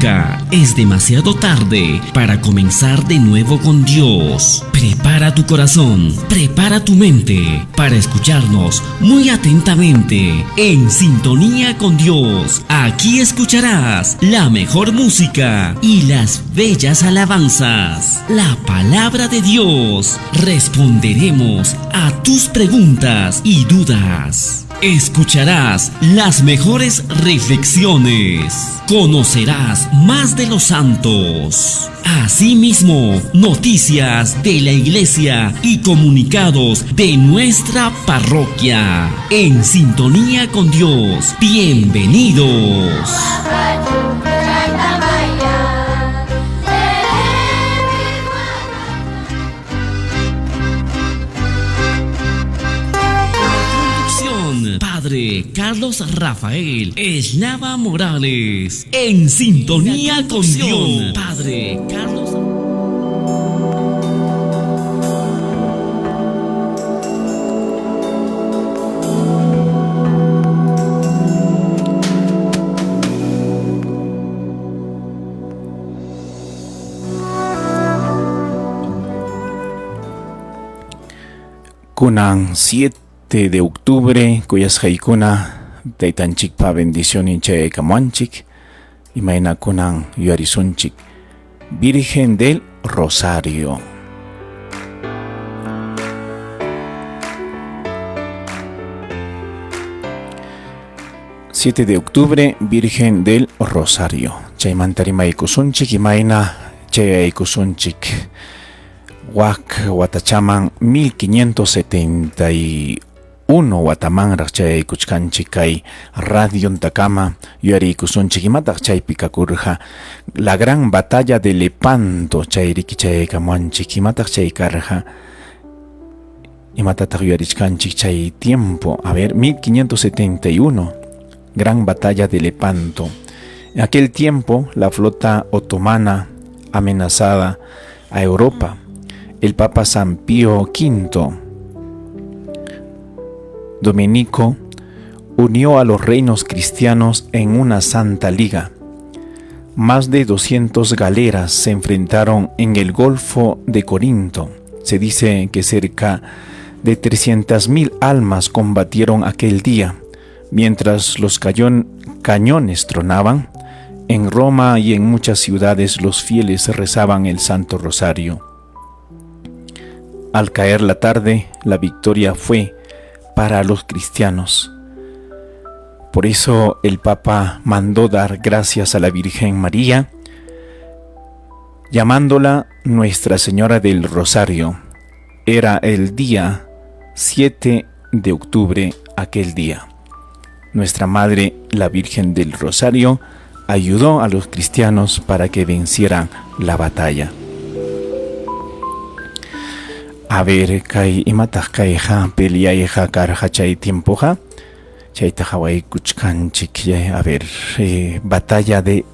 Nunca es demasiado tarde para comenzar de nuevo con Dios. Prepara tu corazón, prepara tu mente para escucharnos muy atentamente en sintonía con Dios. Aquí escucharás la mejor música y las bellas alabanzas. La palabra de Dios. Responderemos a tus preguntas y dudas. Escucharás las mejores reflexiones. Conocerás más de los santos. Asimismo, noticias de la iglesia y comunicados de nuestra parroquia. En sintonía con Dios. Bienvenidos. Conducción, Padre Carlos Rafael Eslava Morales. En sintonía con Dios. Padre Carlos. Kunan 7 de octubre kuyasqaykuna taytanchikpa bendicionin chayaykamuwanchik imayna kunan yuyarisunchik Virgen del Rosario. 7 de octubre, Virgen del Rosario. Chaymanta rimaykusunchik imayna chayaykusunchik wak watachaman 1571 watamanraq chayaykuchkanchik kay radiontakama yuyariykusunchik imataq chaypi kakurqa la gran batalla de Lepanto chayriki chayaykamuwanchik imataq chay karqa imatataq yuyarichkanchik chay tiempo. A ver, 1571, gran batalla de Lepanto. En aquel tiempo, la flota otomana amenazada a Europa. El Papa San Pío V, Dominico, unió a los reinos cristianos en una santa liga. Más de 200 galeras se enfrentaron en el Golfo de Corinto. Se dice que cerca de 300.000 almas combatieron aquel día, mientras los cañones tronaban. En Roma y en muchas ciudades los fieles rezaban el Santo Rosario. Al caer la tarde, la victoria fue para los cristianos. Por eso el Papa mandó dar gracias a la Virgen María, llamándola Nuestra Señora del Rosario. Era el día 7 de octubre aquel día. Nuestra Madre, la Virgen del Rosario, ayudó a los cristianos para que vencieran la batalla. A ver, kay imataq kayqa peleayqa karqa chay tiempoqa chayta qhawaykuchkanchik. A ver, batalla de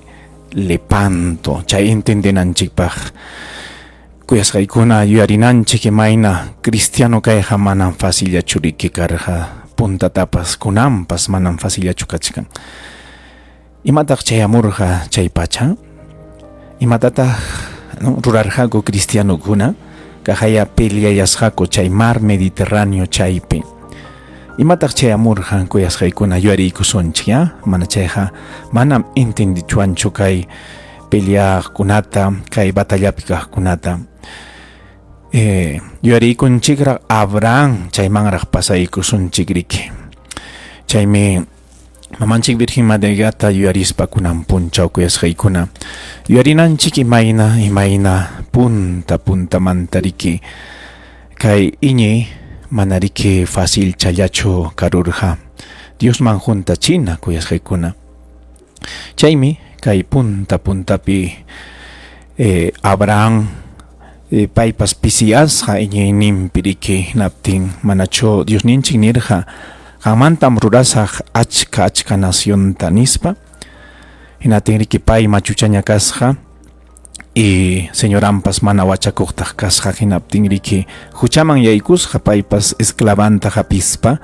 Lepanto, chay entendenanchikpaq kuyasqaykuna yuyarinanchik imayna cristiano kayqa manam facillachu riki karqa puntatapas kunanpas manam facillachu kachkan. Imataq chayamurqa chay pacha? Imatataq no, rurarqaku cristianokuna? Kaqaya peleayasqaku chay mar Mediterráneo chaypi. Imataq chayamurqa kuyasqaykuna yuyariykusunchik, ya? Mana chayqa manam entendichuanchu kay peleaqkunata, kay batallapi kaqkunata. Yuyariykunchikraq Abraham chaymanraq pasaykusunchik riki. Chaymi Mamanchik Virgen Mariata yuyarispa kunan punchaw kuyasqaykuna yuyarinanchik imayna imayna punta puntamanta riki kay iñiy mana riki fácil challachu karurqa Diosman huntachina kuyasqaykuna. Chaymi kay punta puntapi Abraham paypas pisiyasqa iñiyninpi riki hinaptin manachu Diosninchik nirqa qanmantam rurasaq achka achka nacionta nispa. Hinaptin riki pay machuchaña kasqa y señoranpas mana wachakuqtaq kasqa hinaptin riki huchaman yaykusqa paypas esclavanta hapispa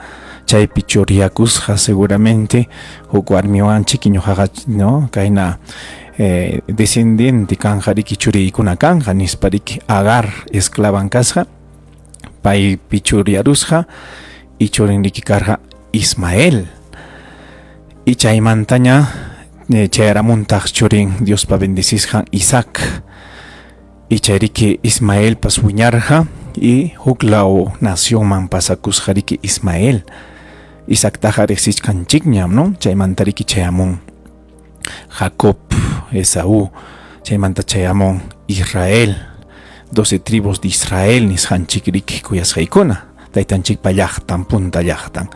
chaypi churyakusqa seguramente huk warmiwan chiki ñuqaqa no kayna eh, descendiente kanja riki churiykuna kanja nispa riki Agar esclavan kasqa paypi churiyarusqa y churin riki karqa Ismael y chaymantaña eh, chayaramuntaq churin Diospa bendecisqan Isaac y chayriki Ismaelpas wiñarqa y huk law nacionman pasakusqa riki Ismael Isaactaqa riqsichkanchikñam no chaymanta riki chayamun Jacob, Esaú, chaymanta chayamun Israel, 12 tribus de Israel nisqanchik riki kuyasqaykuna, taytanchikpa llaqtan, punta llaqtan.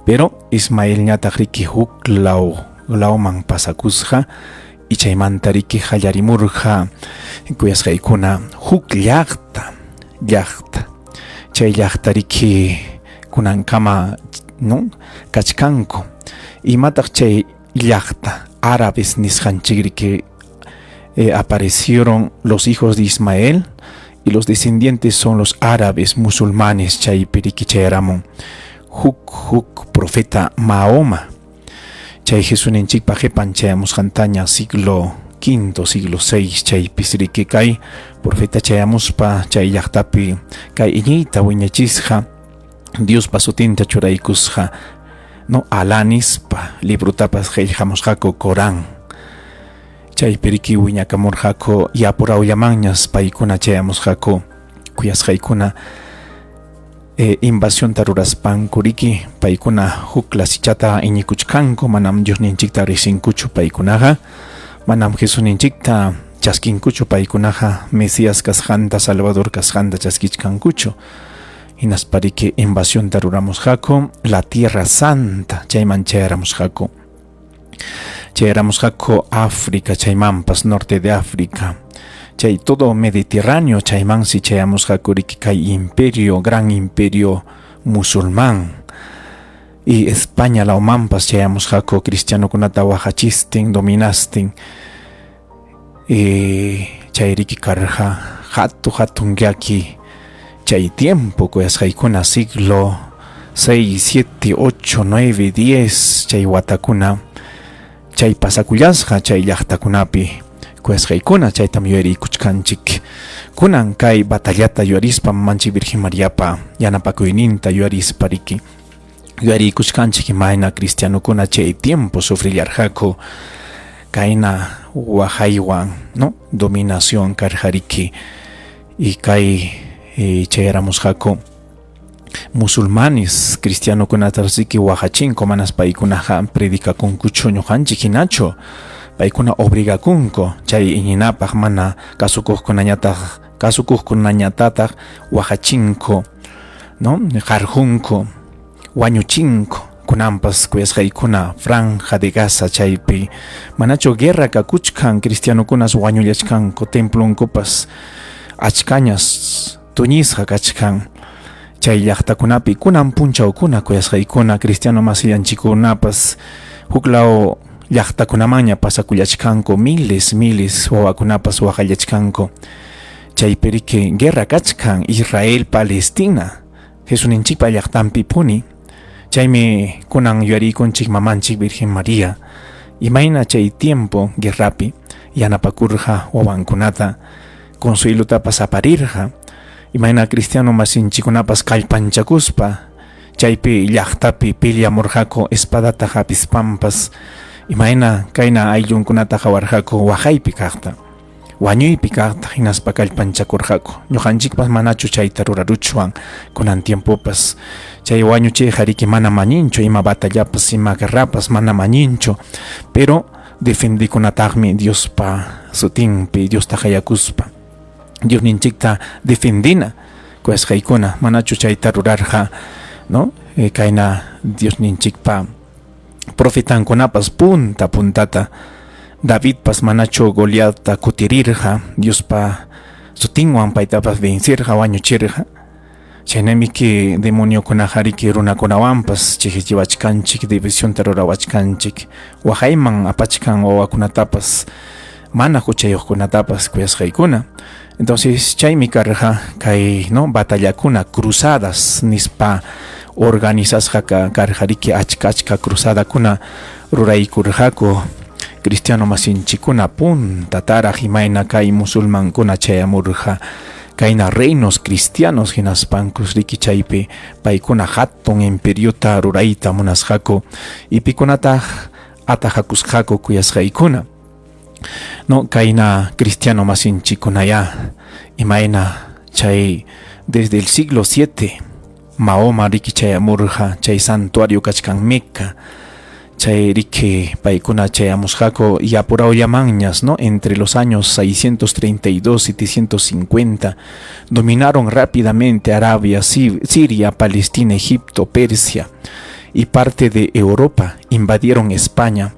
Pero Ismaelñataq riki huk law lawman pasakusqa y chaymanta riki qallarimurqa kuyasqaykuna huk llaqta, llaqta. Chay llaqta riki kunankama no kachkanku. Imataq chay llaqta árabes nisqanchik eh, aparecieron los hijos de Ismael y los descendientes son los árabes musulmanes chaypi riki chayaramun huk huk profeta Mahoma chay Jesusninchikpa qhipan chayamusqantaña siglo quinto siglo seis chaypis riki kay profeta chayamuspa chay llaqtapi kay iñiyta wiñachisqa Diospa sutinta churaykusqa no Alá nispa librutapas qillqamusqaku Corán chaypi riki wiñakamurqaku yapurawllamanñas paykuna chayamusqaku kuyasqaykuna e, invasionta ruraspanku riki paykuna huk clasichata iñikuchkanku manam Diosninchikta riqsinkuchu paykunaqa manam Jesusninchikta chaskinkuchu paykunaqa Mesías kasqanta Salvador kasqanta chaskichkankuchu Hinaspariki invasionta ruramusqaku la Tierra Santa chayman chayaramusqaku. Chayaramusqaku África chaymanpas norte de África. Chay todo Mediterráneo chaymansi chayamusqaku riki kay imperio, gran imperio musulmán. Y España lawmanpas chayamusqaku cristianokunata waqachistin, dominastin. Y chay riki karqa hatu hatun llaki chay tiempo kuyasqaykuna siglo 6, 7, 8, 9, 10 chay watakuna chay pasakullasqa chay llaqtakunapi kuyasqaykuna chaytam yuyariykuchkanchik kunan kay batallata yuyarispa mamanchik Virgen Mariapa yanapakuyninta yuyarispa riki yuyariykuchkanchik imayna cristianokuna chay tiempo sufrillarqaku kayna waqaywan no dominación karqa riki y kay eh, chayaramusqaku musulmanes cristianokunata riki waqachinku manas paykunaqa predicakunkuchu ñuqanchik hinachu paykuna obligakunku chay iñinapaq mana kasukuqkunañataq kasukuqkunañatataq waqachinku no qarqunku wañuchinku kunanpas kuyasqaykuna franja de Gaza chaypi manachu guerra kakuchkan cristianokunas wañullachkanku templonkupas achkañas tuñisqa kachkan chay llaqtakunapi kunan punchawkuna kuyasqaykuna cristiano masillanchikkunapas huklaw llaqtakunamanña pasakullachkanku miles miles wawakunapas waqallachkanku chaypi riki guerra kachkan Israel Palestina Jesusninchikpa llaqtanpi puni chaymi kunan yuyariykunchik mamanchik Virgen María imayna chay tiempo guerrapi yanapakurqa wawankunata consuelotapas aparirqa imayna cristiano masinchikkunapas kallpanchakuspa chaypi llaqtapi peleamurqaku espadata hapispanpas imayna kayna ayllunkunata qawarqaku waqaypi kaqta wañuypi kaqta hinaspa kallpanchakurqaku ñuqanchikpas manachu chayta ruraruchwan kunan tiempopas chay wañuchiyqa riki mana mañinchu ima batallapas ima guerrapas mana mañinchu pero defendikunataqmi Diospa sutinpi Diosta qayakuspa Diosninchikta defendina kuyasqaykuna manachu chayta rurarqa no e, kayna Diosninchikpa profetankunapas punta puntata Davidpas manachu Goliatta kutirirqa Diospa sutinwan paytapas vencirqa wañuchirqa chaynamiki demoniokunaqa riki runakunawanpas chiqichiwachkanchik divisionta rurawachkanchik waqayman apachkan wawakunatapas mana huchayuqkunatapas kuyasqaykuna entonces chaymi karqa kay no batallakuna cruzadas nispa organizasqa karqa riki achka achka cruzadakuna ruraykurqaku Cristiano masinchikuna puntataraq imayna kay musulmankuna chayamurqa kayna reinos cristianos hinaspankus riki chaypi paykuna hatun imperiota rurayta munasqaku y pikunataq atajakusqaku kuyasqaykuna. No, kayna cristiano masinchikunayá imayna chay desde el siglo VII Mahoma riki chayamurqa chay santuario kachkan Meca chay riki paykuna chayamusqaku y apurawllamanñas, ¿no? Entre los años 632 y 750 dominaron rápidamente Arabia, Siria, Palestina, Egipto, Persia y parte de Europa, invadieron España.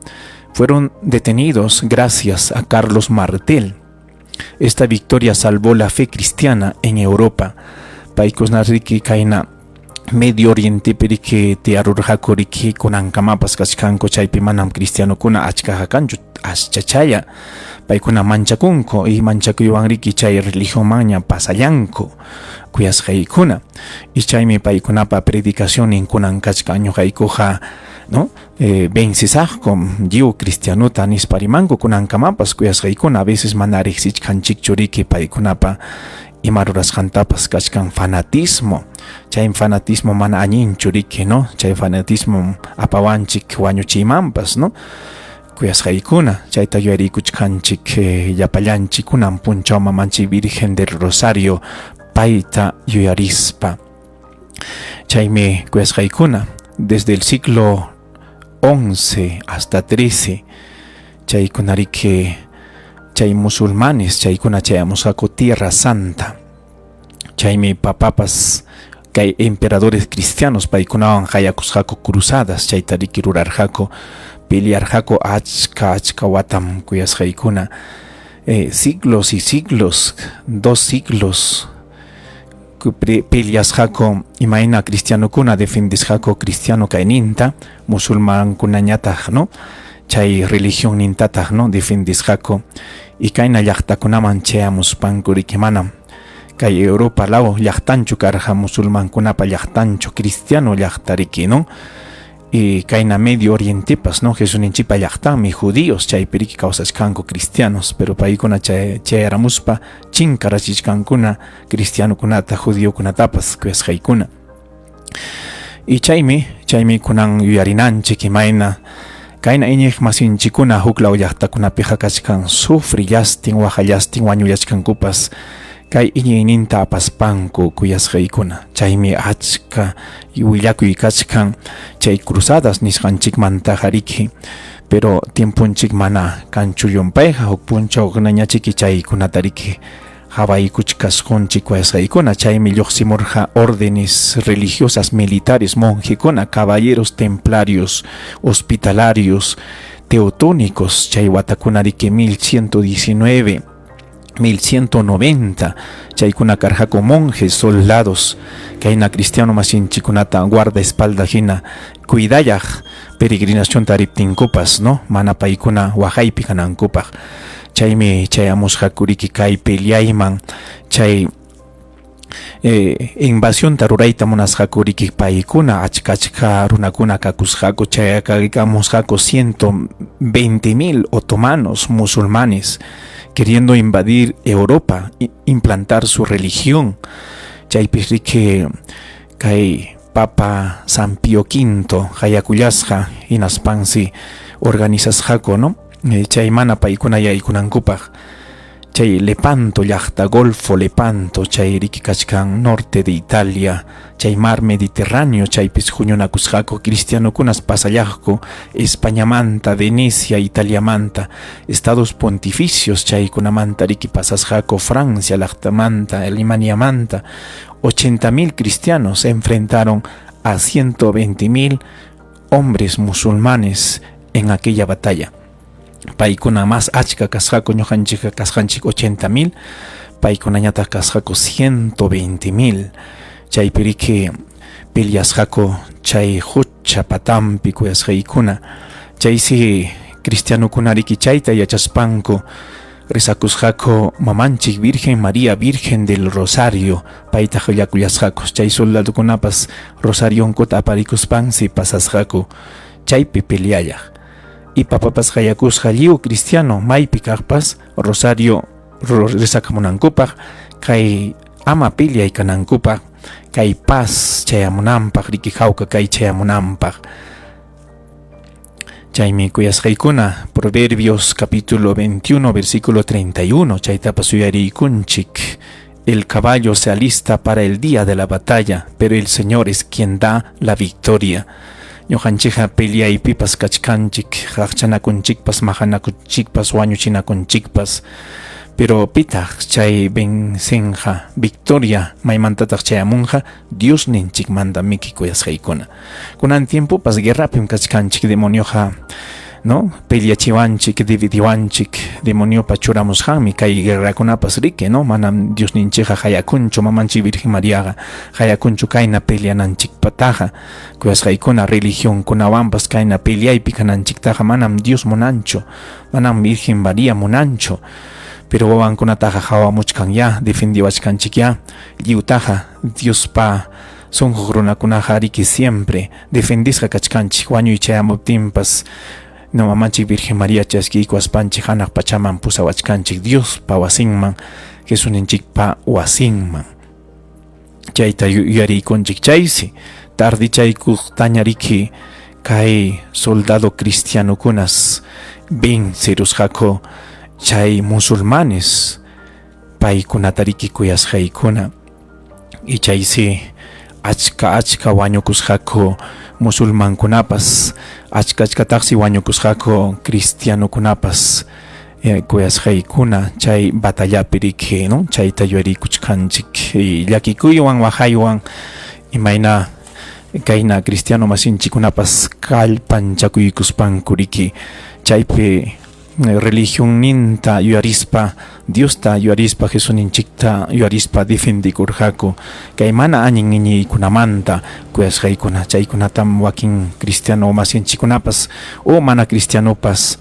Fueron detenidos gracias a Carlos Martel. Esta victoria salvó la fe cristiana en Europa. Paykuna riki kayna Medio Orientepi riki tiyarurqaku riki kunankamapas kachkanku chaypi manam cristianokuna achkaqa kanchu aschachalla paykuna manchakunku y manchakuywan riki chay religionmanña pasallanku kuyasqaykuna y chaymi paykunapa predicacionnin kunan kachkan ñuqaykuqa no vencesaqkum lliw cristianota nispa rimanku kunankamapas kuyasqaykuna a veces mana riqsichkanchikchu riki paykunapa ima rurasqantapas kachkan fanatismo chay fanatismo mana allinchu riki no chay fanatismo apawanchik wañuchiymanpas no kuyasqaykuna chayta yuyarikuchkanchik llapallanchik kunan punchaw mamanchik Virgen del Rosario payta yuyarispa. Chaymi kuyasqaykuna desde el siglo XI hasta XIII chaykuna riki chay musulmanes chaykuna chayamusqaku Tierra Santa. Chaymi papapas kay emperadores cristianos paykunawan qayakusqaku cruzadas chayta riki rurarqaku pelearqaku achka achka watam kuyasqaykuna siglos y siglos, 2 siglos peleasqaku imayna cristianokuna defendesqaku cristiano kayninta musulmankunañataq no chay religionnintataq no defendesqaku y kayna llaqtakunaman chayamuspanku riki manam kay Europa law llaqtanchu karqa musulmankunapa llaqtanchu cristiano llaqta riki no y kayna Medio Orientepas no Jesusninchikpa llaqtanmi judíos chaypi riki kawsachkanku cristianos pero paykuna chayaramuspa chinkarachichkankuna cristianokunata judiokunatapas kuyasqaykuna y chaymi kunan yuyarinanchik imayna kayna iñiq masinchikuna huklaw llaqtakunapiqa kachkan sufrillastin waqallastin wañullachkankupas kay iñiyninta apaspanku kuyasqaykuna chaymi achka willakuy kachkan chay cruzadas nisqanchikmantaqa riki pero tiemponchik mana kanchu llumpayqa huk punchaw ñachiki chaykunata riki qawaykuchkasqunchik kuyasqaykuna chaymi lluqsimurqa órdenes religiosas militares monjekuna caballeros templarios hospitalarios teutónicos chay watakuna riki 1119 1190 chaykuna karqaku monjes soldados kayna cristiano masinchikunata guardaespalda hina cuidayaq peregrinacionta riptinkupas no mana paykuna waqaypi kanankupaq chaymi chayamusqaku riki kay peleayman chay invasionta rurayta munasqaku riki paykuna achka achka runakuna kakusqaku chayakamusqaku 120,000 otomanos musulmanes queriendo invadir Europa, implantar su religión. Chaypis riki kay Papa San Pío V hayakullasqa hinaspansi organizasqaku no chay mana paykuna yaykunankupaq chay Lepanto llaqta Golfo Lepanto chay riki kachkan norte de Italia chay mar Mediterráneo chaypis huñunakusqaku cristianokunas pasallaqku Españamanta Venecia Italiamanta estados pontificios chaykunamanta riki pasasqaku Francia llaqtamanta Alemaniamanta 80,000 cristianos se enfrentaron a 120,000 hombres musulmanes en aquella batalla. Paykuna más achka kasqaku ñuqanchikqa kasqanchik 80,000 paykunañataq kasqaku 120,000 chaypi riki peleasqaku chay hucha patampi kuyasqaykuna chaysi cristianokuna riki chayta yachaspanku rezakusqaku mamanchik Virgen María Virgen del Rosario payta qillakullasqaku chay soldadokunapas rosarionkuta aparikuspansi pasasqaku chaypi peleayaq. Y papapas qayakusqa lliw cristiano maypi kaqpas rosario rezakamunankupaq, kay ama peleay kanankupaq, kay paz chayamunanpaq, riki hawka kay chayamunanpaq. Chaymi kuyasqaykuna, Proverbios capítulo 21, versículo 31, chaytapas uyariykunchik. El caballo se alista para el día de la batalla, pero el Señor es quien da la victoria. Ñuqanchikqa peleaypipas kachkanchik, qaqchanakunchikpas, maqanakunchikpas, wañuchinakunchikpas. Pero pitaq chay vencenqa, victoria maymantataq chayamunqa? Diosninchikmanta miki kuyasqaykuna. Kunan tiempopas guerrapim kachkanchik, demonioqa, no? Peleachiwanchik, dividiwanchik, demoniopa churamusqanmi kay guerrakunapas riki, no? Manam Diosninchikqa qayakunchu, mamanchik Virgen Mariaqa qayakunchu kayna peleananchikpataqa. Kuyasqaykuna, religionkunawanpas kayna peleaypi kananchiktaqa manam Dios munanchu, manam Virgen María munanchu. Pero wawankunataqa qawamuchkan ya, defendiwachkanchik ya, lliwtaqa Diospa sunquq runakunaqa riki siempre defendisqa kachkanchik, wañuy chayamuptinpas no mamanchik Virgen María chaskiykuwaspanchik hanaq pachaman pusawachkanchik Diospa wasinman, Jesusninchikpa wasinman. Chayta yuyariykunchik chaysi tardichaykuqtaña riki kay soldado cristianokunas vencerusqaku chay musulmanes paykunata riki kuyasqaykuna. Y chaysi achka achka wañukusqaku musulmankunapas, achka achkataqsi wañukusqaku cristianokunapas kuyasqaykuna chay batallapi riki, no? Chayta yuyarikuchkanchik llakikuywan waqaywan imayna kayna cristiano masinchikkunapas kallpanchakuykuspanku riki chaypi religionninta yuyarispa, Diosta yuyarispa, Jesusninchikta yuyarispa defendikurqaku kay mana allin iñiykunamanta kuyasqaykuna. Chaykunatam wakin cristiano masinchikkunapas o mana cristianopas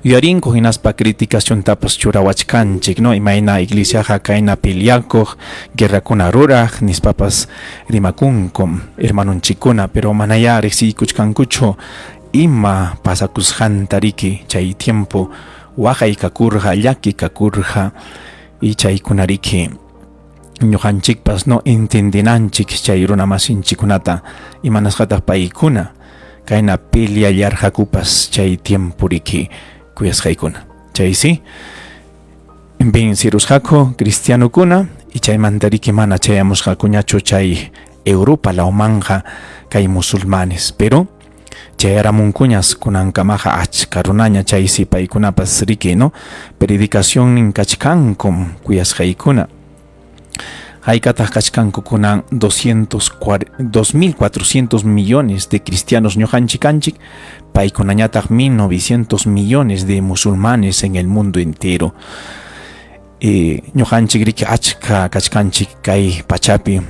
yuyarinku hinaspa criticaciontapas churawachkanchik, no? Imayna iglesiaqa kayna peleakuq, guerrakuna ruraq nispapas rimakunkum hermanonchikkuna, pero manayá riqsiykuchkankuchu ima pasakusqanta riki chay tiempo waqay kakurqa, llaki kakurqa y chaykuna riki ñuqanchikpas no entendinanchik chay runamasinchikkunata imanasqataq paykuna kayna peleallarqakupas chay tiempo riki kuyasqaykuna. Chaysi vencirusqaku cristianokuna y chaymanta riki mana chayamusqakuñachu chay Europa lawmanqa kay musulmanes, pero chayaramunkuñas kunankamaqa achka runaña chaysi paykunapas riki, no? Predicacionnin kachkankum kuyasqaykuna. Haykataq kachkanku kunan 2400 millones de cristianos ñuqanchik kanchik, paykunañataq 1900 millones de musulmanes en el mundo entero. Ñuqanchik riki achka kachkanchik kay pachapi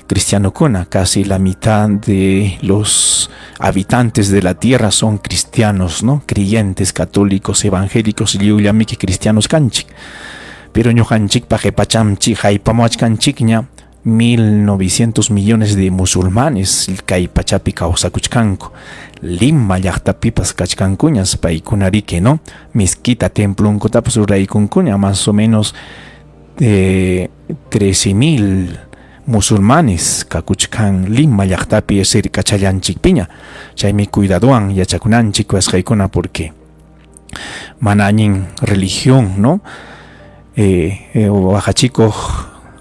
cristianokuna, casi la mitad de los habitantes de la tierra son cristianos, ¿no? Creyentes, católicos, evangélicos, lliwllamiki cristianos kanchik. Pero ñuqanchikpa qhipachamchik haypamuwachkanchikña 1900 millones de musulmanes kay pachapi kawsakuchkanku. Lima llaqtapipas kachkankuñas paykuna riki, ¿no? Mezquita templonkutapas ruraykunkuña más o menos 13,000 musulmanes kakuchkan Lima llaqtapi cercachallanchikpiña. Chaymi cuidadowan yachakunanchik kuyasqaykuna porque mana allin religión, ¿no? Waqachikuq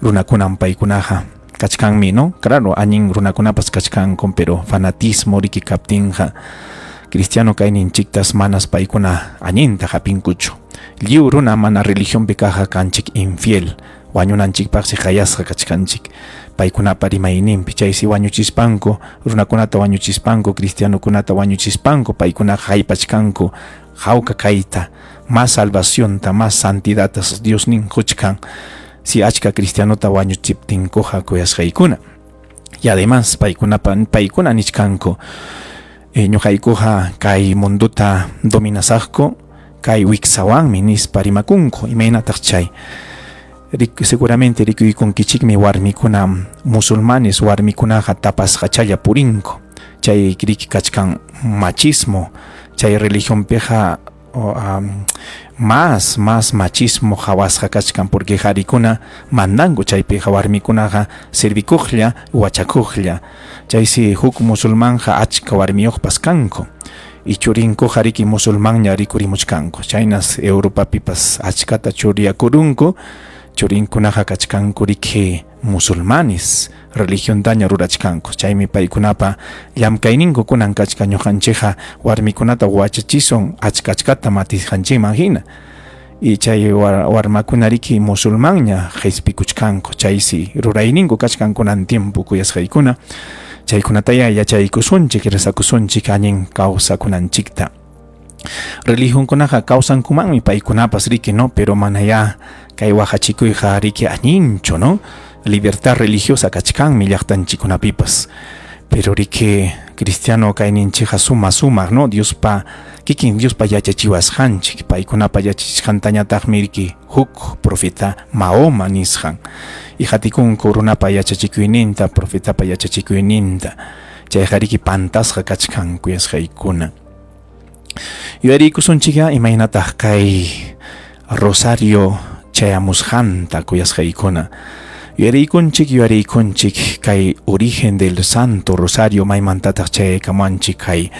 runakunam paykunaqa kachkanmi, ¿no? Claro, allin runakunapas kachkanku, pero fanatismo riki kaptinqa cristiano kayninchiktas manas paykuna allinta hapinkuchu. Lliw runa mana religionpi kaqqa kanchik infiel, wañunanchikpaqsi qayasqa kachkanchik paykunapa rimayninpi. Chaysi wañuchispanku, runakunata wañuchispanku, cristianokunata wañuchispanku, paykunaqa haypachkanku hawka kayta, más salvacionta, más santidatas Diosnin quchkan si achka cristianota wañuchiptinkuqa kuyasqaykuna. Y además paykuna nichkanku ñuqaykuqa kay mundota dominasaqku kay wiksawanmi nispa rimakunku. Imaynataq chay? Seguramente rikuykunkichikmi warmikuna musulmanes warmikunaqa tapasqachalla purinku. Chay riki kachkan machismo, Chay religionpiqa más más machismo qhawasqa kachkan porque qharikuna mandanku chaypiqa warmikunaqa servikuqlla wachakuqlla. Chaysi huk musulmanqa achka warmiyuqpas kanku y churinkuqa riki musulmanña rikurimuchkanku. Chaynas Europapipas achkata churiyakurunku, churinkunaqa kachkanku riki musulmanes religiontaña rurachkanku. Chaymi paykunapa llamkayninku kunan kachkan ñuqanchikqa warmikunata wachachisun achka achkata matisqanchikman hina. Y chay warmakuna riki musulmanña qhispikuchkanku. Chaysi rurayninku kachkan kunan tiempo kuyasqaykuna. Chaykunatayá yachaykusunchik, rezakusunchik allin kawsakunanchikta. Religionkunaqa kawsankumanmi paykunapas riki, no? Pero manayá kay waqachikuyqa riki allinchu, no? Libertad religiosa kachkanmi llaqtanchikkunapipas. Pero riki cristiano kayninchikqa suma sumaq, no? Diospa kikin Diospa yachachiwasqanchik, paykunapa yachachisqantañataqmi riki huk profeta Mahoma nisqan. Y qatikunku runapa yachachikuyninta, profetapa yachachikuyninta. Chayqa riki pantasqa kachkan kuyasqaykuna. Yuyariykusunchikya imaynataq kay rosario chayamusqanta kuyasqaykuna. Yuyariykunchik, yuyariykunchik kay origen del Santo Rosario maymantataq chayaykamuanchik kay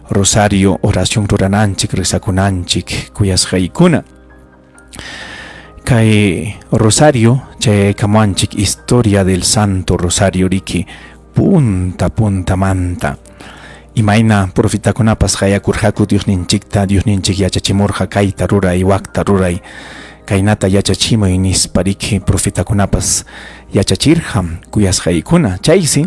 rosario oración rurananchik, rezakunanchik kuyasqaykuna. Kay rosario chayaykamuanchik historia del Santo Rosario riki punta puntamanta. Imayna profetakunapas qayakurqaku Diosninchikta, Diosninchik yachachimurqa kayta ruray, wakta ruray, kaynata yachachimuy nispa riki profetakunapas yachachirqam kuyasqaykuna. Chaysi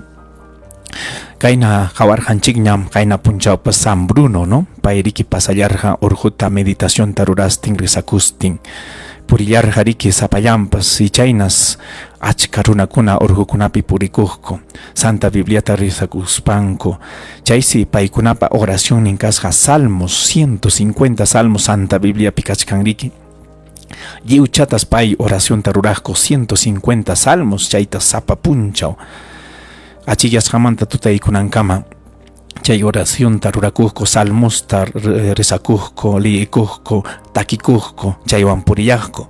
kayna qawarqanchikñam qayna punchawpas San Bruno, no? Pay riki pasallarqa urquta meditacionta rurastin, rezakustin. Purillarqa riki sapallanpas y chaynas achka runakuna urqukunapi purikuqku Santa Bibliata rezakuspanku. Chaysi paykunapa oracionnin kasqa Salmos, 150 Salmos Santa Bibliapi kachkan riki. Lliwchatas pay oracionta ruraqku 150 Salmos chayta sapa punchaw. Achiyasqamanta tutaykunankama chay oracionta rurakuqku, salmosta rezakuqku, liyikuqku, takikuqku, chaywan puriyaqku.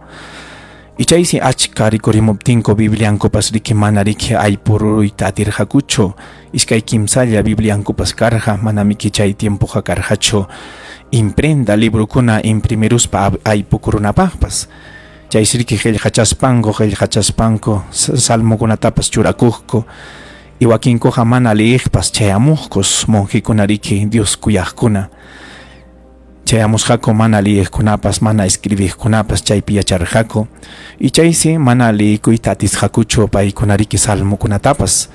Y chaysi achka rikurimuptinku Bibliankupas riki mana riki aypuruyta atirqakuchu, iskay kimsalla Bibliankupas karqa, manamiki chay tiempoqa karqachu imprenta librokuna imprimiruspa aypukurunapaqpas. Chaysi riki qillqachaspanku, qillqachaspanku salmokunatapas churakuqku. Y wakinkuqa mana liyiqpas chayamuqkus monjekuna riki Dios kuyaqkuna. Chayamusqaku mana liyiqkunapas, mana escribiqkunapas chaypi yacharqaku. Y chaysi mana liyikuyta atisqakuchu paykuna riki salmokunatapas.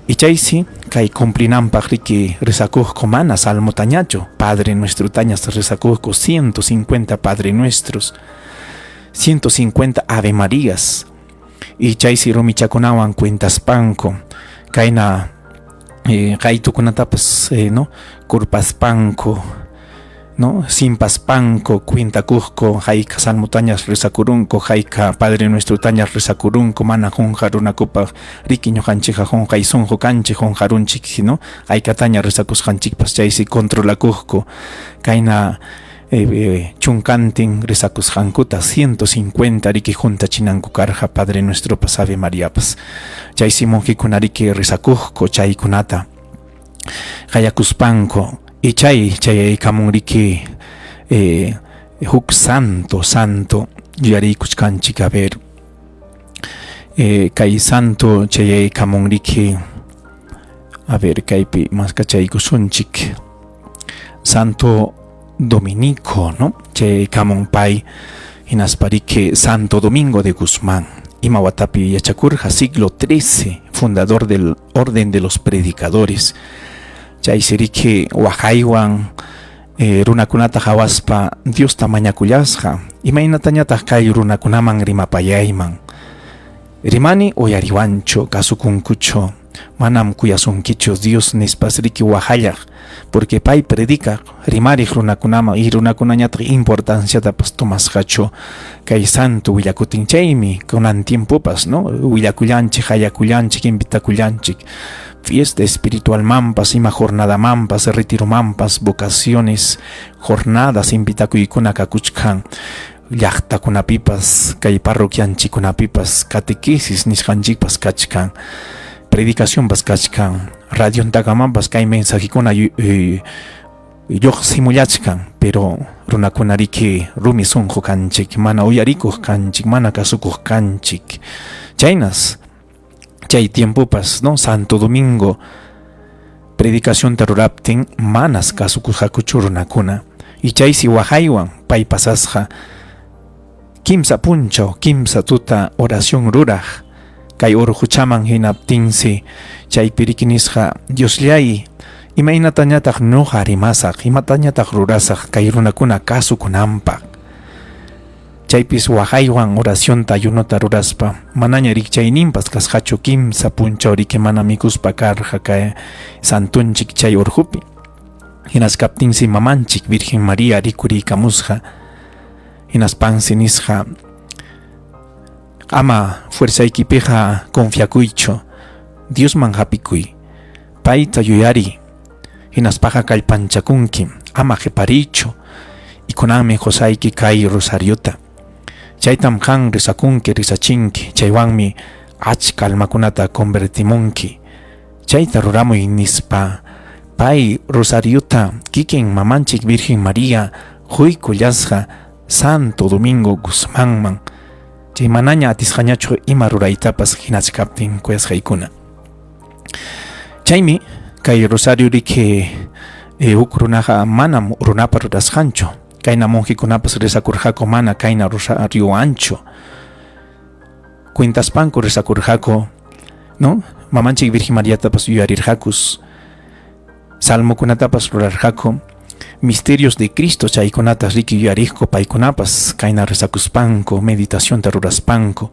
Y chaysi kay cumplinanpaq riki rezakuqku mana salmotañachu, Padre Nuestrotañas rezakuqku 150 Padre Nuestros, 150 Ave Marías. Y chaysi rumichakunawan cuentaspanku kayna qaytukunatapas no kurpaspanku, no simpaspanku cuentakuqku hayka salmotañas rezakurunku, hayka Padre Nuestrotañas rezakurunku, mana qunqarunakupaq riki ñuqanchikqa qunqay sunqu kanchik, qunqarunchik, no haykataña rezakusqanchikpas chaysi controlakuqku kayna chunkantin rezakusqankuta 150 riki juntachinanku karqa Padre Nuestropas Ave Mariapas. Chaysi monjekuna riki rezakuqku chaykunata qayakuspanku y chay chayaykamun riki huk santo santo yuyariykuchkanchik. A ver, kay santo chayaykamun riki, a ver, kaypi maskachaykusunchik Santo Dominico, no? Chayaykamun pay hinaspa riki Santo Domingo de Guzmán. Ima watapi yachakurqa siglo XIII, fundador del Orden de los Predicadores. Chaysi riki waqaywan runakunata qhawaspa Diosta mañakullasqa, imaynatañataq kay runakunaman rimapayayman. Rimani uyariwanchu, kasukunkuchu, manam kuyasunkichu Dios nispas riki waqallaq, porque pay predicaq, rimariq runakunaman y runakunañataq importanciatapas tomasqachu kay santo willakutin. Chaymi kunan tiempopas, no, willakullanchik, hayakullanchik, invitakullanchik, Fiesta espiritualmanpas, ima jornadamanpas, retiromanpas, vocaciones, jornadas invitakuykuna kakuchkan llaqtakunapipas, kay parroquianchikkunapipas, catequesis nisqanchikpas kachkan, predicacionpas kachkan, radiontakamanpas kay mensajekuna lluqsimullachkan, pero runakunariki rumi sunqu kanchik, mana uyarikuq kanchik, mana kasukuq kanchik. Chaynas chay tiempopas, no, Santo Domingo predicacionta ruraptin manas kasukusqakuchu runakuna. Y chaysi waqaywan pay pasasqa kimsa punchaw, kimsa tuta oración ruraq kay urquchaman hinaptinsi chaypi riki nisqa, Diosllay, imaynatañataq ñuqa rimasaq, imatañataq rurasaq kay runakuna kasukunanpaq. Chaypis waqaywan oracionta ayunota ruraspa, manaña rikchayninpas kasqachu kimsa punchaw riki mana mikuspa karqa kay santunchik chay urqupi. Hinaskaptinsi mamanchik Virgen María rikuriykamusqa, hinaspansi nisqa, Ama fuerzaykipiqa confiakuychu, Diosman hapikuy, payta yuyariy, hinaspaqa kallpanchakunki, ama qepariychu, y kunanmi qosayki kay rosariota. Chaytam qan rezakunki, rezachinki, chaywanmi achka almakunata convertimunki. Chayta ruramuy nispa, pay rosariota kikin mamanchik Virgen María quykullasqa Santo Domingo Guzmánman, chay manaña atisqañachu ima ruraytapas hinachkaptin kuyasqaykuna. Chaymi kay rosario riki huk runaqa manam runapa rurasqanchu, kayna monjekunapas rezakurqaku mana kayna rosariowanchu. Cuentaspanku rezakurqaku, no? Mamanchik Virgen Mariatapas yuyarirqakus, salmokunatapas rurarqaku, misterios de Cristo chaykunatas riki yuyariqku paykunapas kayna rezakuspanku, meditacionta ruraspanku.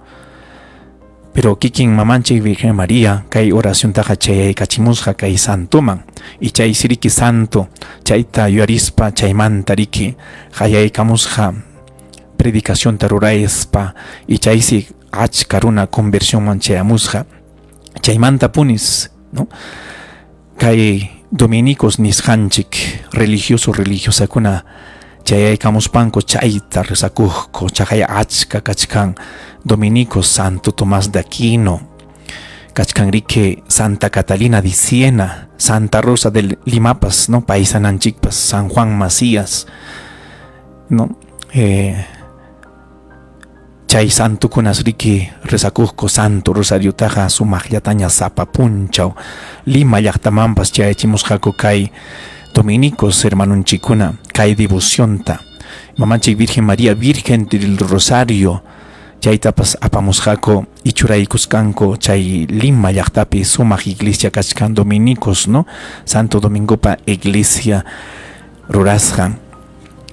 Pero kikin mamanchik Virgen María kay oraciontaqa chayaykachimusqa kay santoman, y chay siriki santo chayta yuyarispa chaymanta riki qayaykamusqa predicacionta ruraspa, y chaysi achka runa conversionman chayamusqa. Chaymanta punis, no? Kay dominicos nisqanchik religioso religiosakuna chayaykamuspanku chayta rezakuqku, chaqay achka kachkan dominicos Santo Tomás de Aquino, kachkan riki Santa Catalina de Siena, Santa Rosa de Limapas, no, paisananchikpas, San Juan Macías, no, chay santukunas riki rezakuqku Santo Rosariotaqa sumaqllataña sapa punchaw. Lima llaqtamanpas chayachimusqaku kay dominicos hermanunchikuna kay devocionta. Mamanchik Virgen María, Virgen del Rosario, chaytapas apamusqaku y churaykusqanku chay Lima llaqtapi sumaq iglesia kachkan dominicos, no, Santo Domingopa iglesia rurasqan.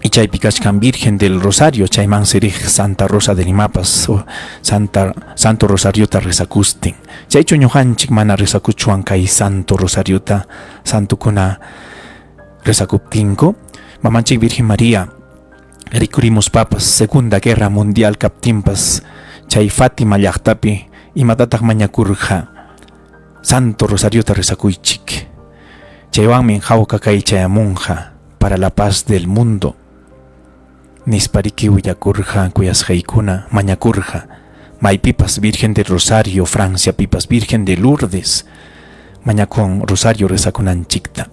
Y chaypi kachkan Virgen del Rosario, chaymansi riq Santa Rosa de Limapas, Santa, Santo Rosariota rezakustin. Chaychu ñuqanchik mana rezakuchwan kay Santo Rosariota santukuna rezakuptinku? Mamanchik Virgen María rikurimuspapas Segunda Guerra Mundial kaptinpas chay Fátima llaqtapi imatataq mañakurqa? Santo Rosariota rezakuychik. Chaywanmi hawka kay chayamunqa para la paz del mundo. Nispa riki willakurqa kuyasqaykuna mañakurqa. Maypipas Virgen del Rosario, Francia pipas Virgen de Lourdes mañakun Rosario rezakunanchikta.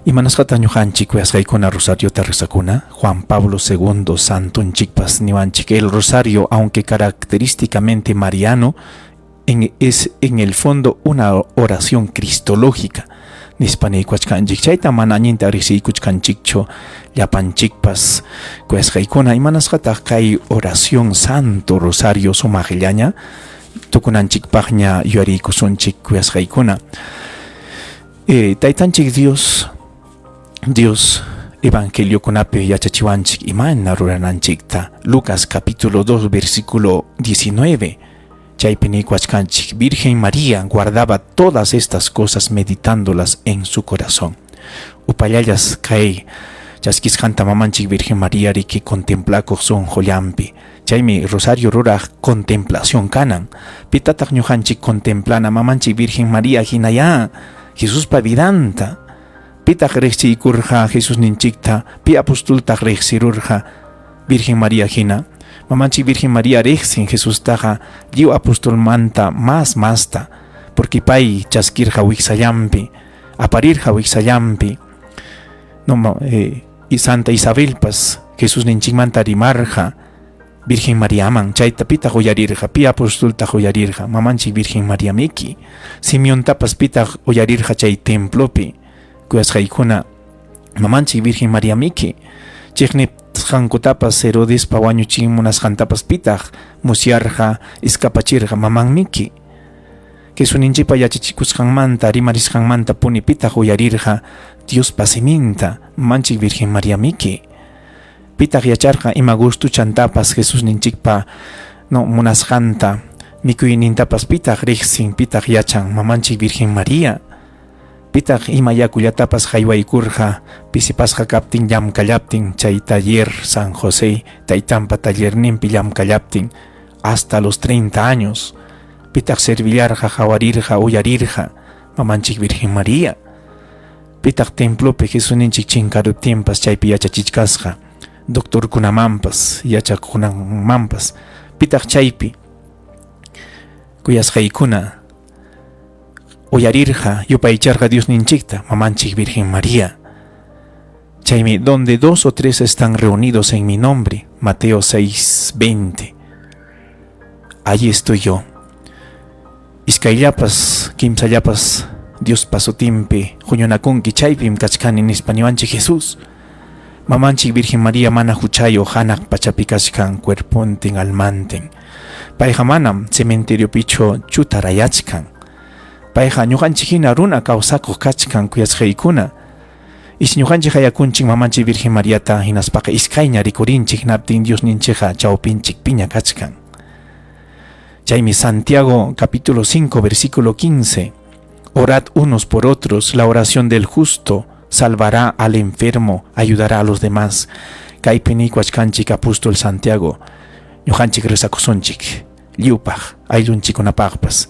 Imanasqataq ñuqanchik kuyasqaykuna Rosariota rezakuna? Juan Pablo II santunchikpas niwanchik el Rosario, aunque característicamente mariano, es en el fondo una oración cristológica. Nispa niykuwachkanchik, chayta mana allinta riqsiykuchkanchikchu llapanchikpas kuyasqaykuna. Imanasqataq kay oración Santo Rosario sumaqllaña tukunanchikpaqña yuyariykusunchik kuyasqaykuna? Taytanchik Dios, Dios evangeliokunapi yachachiwanchik imayna rurananchikta. Lucas capítulo 2 versículo 19. Chaypi niykuwachkanchik, Virgen María guardaba todas estas cosas meditándolas en su corazón. Upallallas kay chaskisqanta mamanchik Virgen María riki contemplakuq sunqullanpi. Chaymi rosario ruraq contemplación kanan. Pitataq ñuqanchik contemplana mamanchik Virgen María hinayá Jesuspa vidanta. Pitaq riqsiykurqa Jesusninchikta, pi apostoltaq riqsirurqa Virgen María hina. Mamanchik Virgen María riqsin Jesustaqa lliw apostolmanta más masta, porque pay chaskirqa wiksallanpi, aparirqa wiksallanpi. No, y Santa Isabelpas Jesusninchikmanta rimarqa Virgen Mariaman, chayta pitaq uyarirqa, pi apostoltaq uyarirqa, mamanchik Virgen Mariamiki. Simeontapas pitaq uyarirqa chay templopi, kuyasqaykuna, mamanchik Virgen Mariamiki. Chiqnisqankutapas Herodespa wañuchin munasqantapas pitaq musyarqa, escapachirqa, mamanmiki. Jesusninchikpa yachachikusqanmanta, rimarisqanmanta puni pitaq uyarirqa Diospa siminta, mamanchik Virgen Mariamiki. Pitaq yacharqa ima gustuchantapas Jesusninchikpa no munasqanta, mikuynintapas pitaq riqsin, pitaq yachan, mamanchik Virgen María. Pitaq ima yakullatapas haywaykurqa pisipasqa kaptin llamkallaptin chay taller San José taytanpa tallerninpi llamkallaptin hasta los 30 años. Pitaq servillarqa, hawarirqa, uyarirqa, mamanchik Virgen María. Pitaq templopi Jesusninchik chinkaruptinpas chaypi yachachichkasqa, doctorkunamanpas, yachakuqkunamanpas. Pitaq chaypi kuyasqaykuna uyarirqa, yupaycharqa Diosninchikta, mamanchik Virgen María. Chaymi, donde dos o tres están reunidos en mi nombre, Mateo 6:20. Allí estoy yo. Iskayllapas, kimsallapas Diospa sutinpi huñunakunki, chaypim kachkani nispa niwanchik Jesús. Mamanchik Virgen María mana huchayuq hanaq pachapi kachkan cuerpontin almantin. Payqa manam cementeriopichu chutarayachkan. Payqa ñuqanchik hina runa kawsakuq kachkan kuyasqaykuna. Is ñuqanchik hayakunchik mamanchik Virgen Mariata hinaspaqa iskayña rikurinchik hinaptin Diosninchikqa chawpinchikpiña kachkan. Chaymi Santiago capítulo 5 versículo 15. Orad unos por otros, la oración del justo salvará al enfermo, ayudará a los demás. Kaypi niykuwachkanchik apóstol Santiago, ñuqanchik rezakusunchik, lliwpaq, ayllunchikkunapaqpas.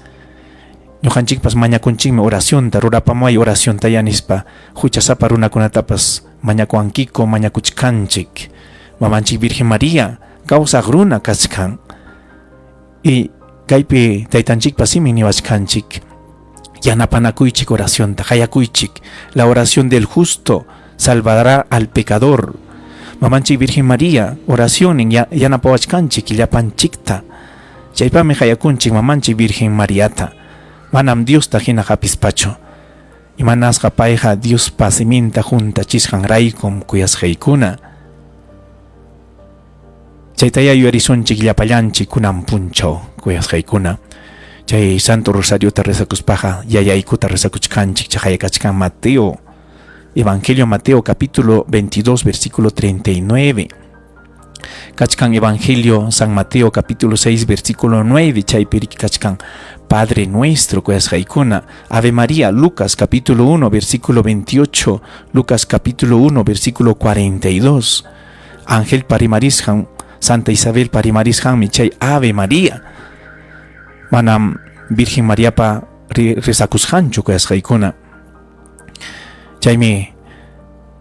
Ñuqanchikpas mañakunchikmi oracionta, rurapamuay oracionta ya nispa, huchasapa runakunatapas mañakuankiku, mañakuchkanchik. Mamanchik Virgen María, kawsaq runa kachkan. Y kaypi taytanchikpa simin niwachkanchik, yanapanakuychik oracionta, qayakuychik, la oración del justo salvará al pecador. Mamanchik Virgen María, oracionin yanapawachkanchik llapanchikta. Chaypami qayakunchik mamanchik Virgen Mariata. Manam Diosta hina hapispachu. Imanasqa payqa Diospa siminta huntachisqanraykum kuyasqaykuna. Chaytayá yuyarisunchik llapallanchik kunan punchaw kuyasqaykuna. Chay Santo Rosariota rezakuspaqa yayaykuta rezakuchkanchik chaqaykachkan Mateo, Evangelio Mateo capítulo 22 versículo 39. Kachkan Evangelio San Mateo capítulo 6 versículo 9 chaypi kachkan Padre Nuestro kuyasqaykuna. Ave María, Lucas capítulo 1 versículo 28, Lucas capítulo 1 versículo 42. Ángel parimarisqan, Santa Isabel parimarisqanmi chay Ave María. Manam Virgen Mariapa rezakusqanchu kuyasqaykuna. Chaymi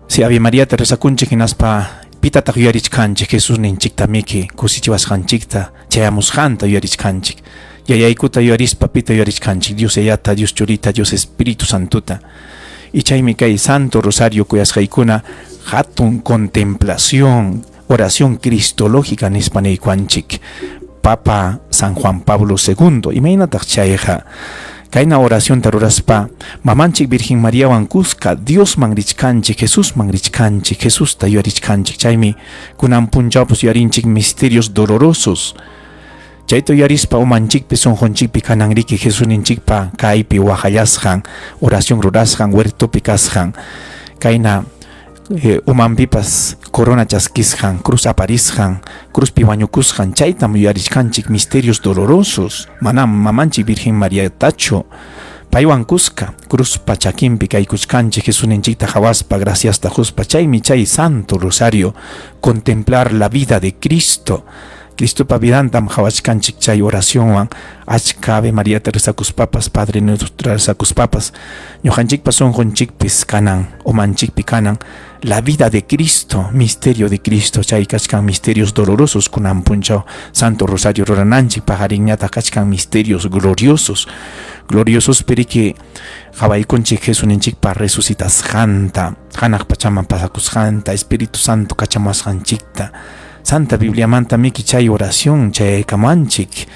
si Ave Mariata rezakunchik hinaspa pitataq yuyarichkanchik Jesusninchiktamiki kusichiwasqanchikta chayamusqanta yuyarichkanchik. Yayaykuta yuyarispa pita yuyarichkanchik Dios Yayata, Dios Churita, Dios Espíritu Santuta. Y chaymi kay Santo Rosario kuyasqaykuna hatun contemplación, oración cristológica nispa niykuanchik. Papa San Juan Pablo II, imaynataq chayqa? Kayna oracionta ruraspa mamanchik Virgen Mariawan kuska Diosman richkanchik, Jesusman richkanchik, Jesusta yuyarichkanchik. Chaymi kunan punchawpas yuyarinchik misterios dolorosos. Chayta yuyarispa umanchikpi sunqunchikpi kananriki Jesusninchikpa kaypi waqallasqan, oración rurasqan, huertopi kasqan, kayna umanpipas corona chaskisqan, cruz aparisqan, cruzpi wañukusqan, chaytam yuyarichkanchik misterios dolorosos, manam mamanchik Virgen Mariatachu. Paywan kuska cruzpa chakinpi kaykuchkanchik Jesusninchikta hawaspa graciasta quspa, chaymi chay Santo Rosario, contemplar la vida de Cristo. Cristopa vidantam qawachkanchik chay oracionwan achka Ave Mariata rezakuspapas Padre Nuestro rezakuspapas ñuqanchikpa sunqunchikpis kanan umanchikpi kanan la vida de Cristo, misterio de Cristo, chay kachkan misterios dolorosos kunan punchaw Santo Rosario rurananchik paqarinñataq kachkan misterios gloriosos. Gloriosos periki qawaykunchik Jesusninchikpa resucitasqanta, hanaq pachaman pasakusqanta, Espíritu Santo kachamuwasqanchikta. Santa Bibliamanta miki chay oración chayaykamanchik.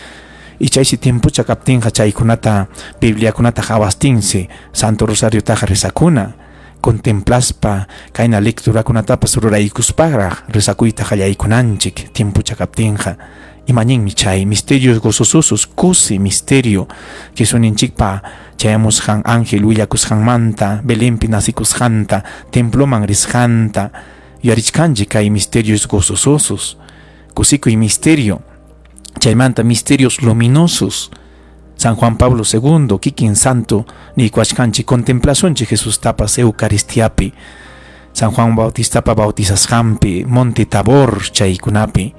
Y chaysi tiempocha kaptinqa chaykunata Bibliakunata qawastinsi Santo Rosariotaqa rezakuna. Contemplaspa kayna lecturakunatapas ruraykusparaq rezakuyta qallaykunanchik tiempocha kaptinqa. Imaninmi chay misterios gozosos kusi misterio Jesusninchikpa chayamusqan ángel willakusqanmanta Belenpi nacikusqanta temploman risqanta yuyarichkanchik kay misterios gozosos kusikuy misterio chaymanta misterios luminosos San Juan Pablo II kikin santo niykuwachkanchik contemplasunchik Jesustapas Eucaristiapi San Juan Bautistapa bautizasqanpi Monte Tabor chaykunapi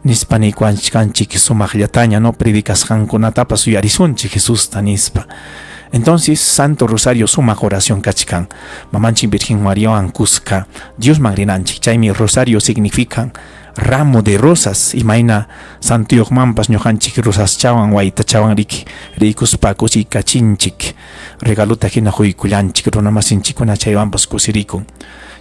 nispa niykuwachkanchik sumaqllataña no predicasqankunatapas yuyarisunchik Jesusta nispa. Entonces, Santo Rosario sumaq oración kachkan. Mamanchik Virgen Mariawan kuska Diosman rinanchik. Chaymi Rosario significan ramo de rosas. Imayna santuyuqmanpas ñuqanchik rosaschawan waytachawan riki riykuspa kusikachinchik. Regalota hina huykullanchik runamasinchikkuna chaywanpas kusirikun.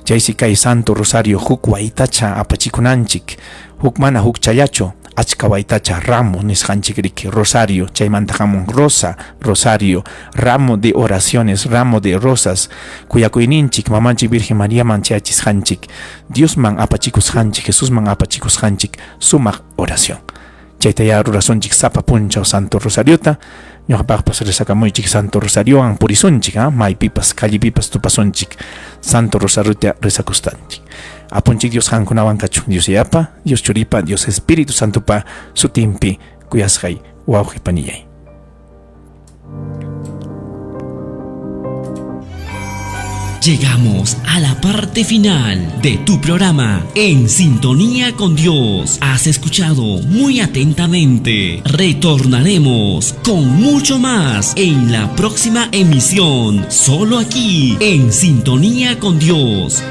Chaysi kay Santo Rosario huk waytacha apachikunanchik. Huk mana hukchallachu, achka waytacha ramo nisqanchik riki rosario, chaymanta hamun rosa, rosario, ramo de oraciones, ramo de rosas, kuyakuyninchik mamanchik Virgen Mariaman chayachisqanchik, Diosman apachikusqanchik, Jesusman apachikusqanchik sumaq oración. Chaytayá rurasunchik sapa punchaw Santo Rosariota, ñuqapaqpas rezakamuychik Santo Rosariowan purisunchik, ¿ah? Maypipas, callepipas tupasunchik Santo Rosariota rezakustanchik. Apunchik Dios qamkunawan kachun, Dios Yayapa, Dios Churipa, Dios Espíritu Santopa sutinpi kuyasqay wawqi panillay. Llegamos a la parte final de tu programa En Sintonía con Dios. Has escuchado muy atentamente. Retornaremos con mucho más en la próxima emisión, solo aquí en Sintonía con Dios.